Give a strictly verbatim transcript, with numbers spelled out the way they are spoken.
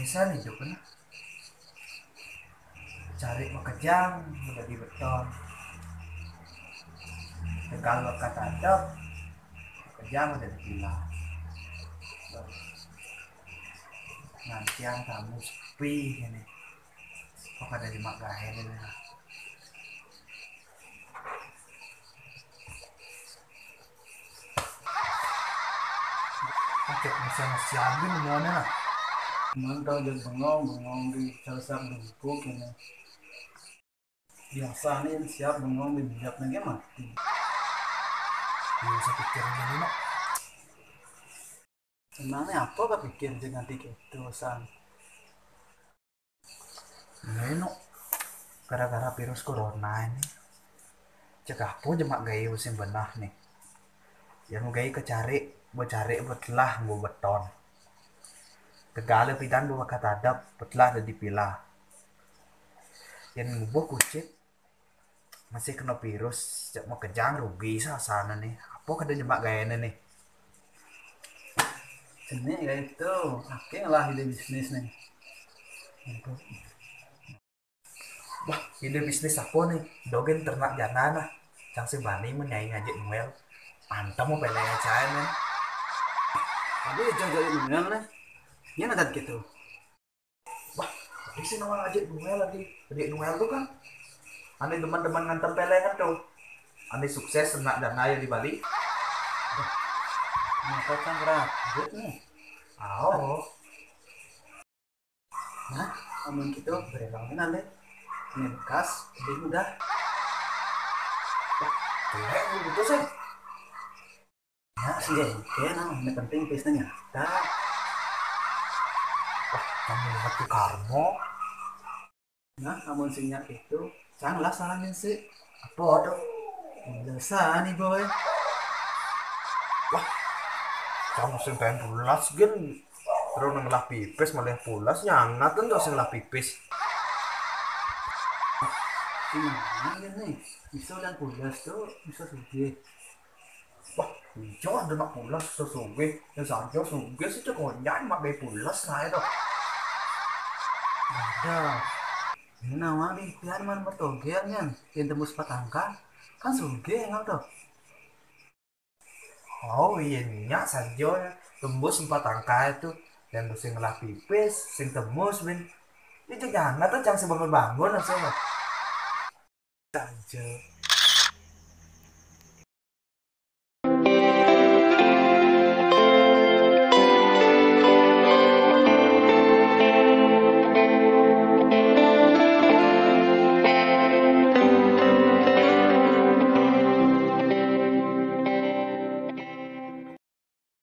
San hidup kan. Cari makejang udah di beton. Tegal bakat adep, makejang udah di villa. Nantian tamu sepi ini. Kok ada di mak gaé ini. Paket bisa siapin semuanya lah. Cuman kalau dia bengong, bengong di salah satu bengkok ini. Biasa nih siap bengong di bejat lagi mati. Iya, saya pikir ini, Mak. Emangnya apa kepikir dengan tiket terusan? Ini, Nok. Gara-gara virus corona ini. Cek apa aja mak gaé sing benah nih. Yang gaé kecari, becari betelah nggo beton. Tegale pidan bakat adep, betelah ada di villa. Yang ngubuh kucit, masih kena virus, cek makejang rugi sasana nih. Apa kada nyemak gaéné nih? Jenik kayak itu, aké ngelah ide bisnis nih. Wah, ide bisnis apa nih? Dogén ternak janda nah. Cang sing bani menyaing ajak Noel. Antem mau pengen ngacain kan? Tapi jangan jadi Noel nih. Ini ada gitu. Wah, tapi sih nawar ajak Noel lagi. Ajak Noel tuh kan. Ane teman-teman ngantem pelengan tuh. Ane sukses ternak janda ya di Bali. Maka kan rakyat nih. Oh. Nah, amun gitu, beremangin ane. Ini bekas, lebih mudah. Jelek gitu sih. Ya, sih, oke, nah, ini penting bisnisnya nyata. Wah, kamu lihat ke Karmo. Nah, amun sing nyak itu, cang lah salahin sih. Apa tuh? Biasa nih, boy. Wah, kamu sing pengen pulas, gen. Terus ngelah pipis malah pulas, nyangat tuh sing ngelah pipis. Gimana ya nih? Bisa udah pulas tuh, bisa sugih. Wah, iya ada nak pulas sesugih. Ya saja sugih sih cek konyan mak be pulas nah itu. Ada. Ini nama di pian man bertogel nyan. Yang tembus empat angka. Kan sugih yang tuh. Oh iya, nyak saja tembus empat angka itu. Dan sing ngelah pipis, sing tembus, ben. Ini jangan tuh, jangan sebangun-bangun langsung. Saja.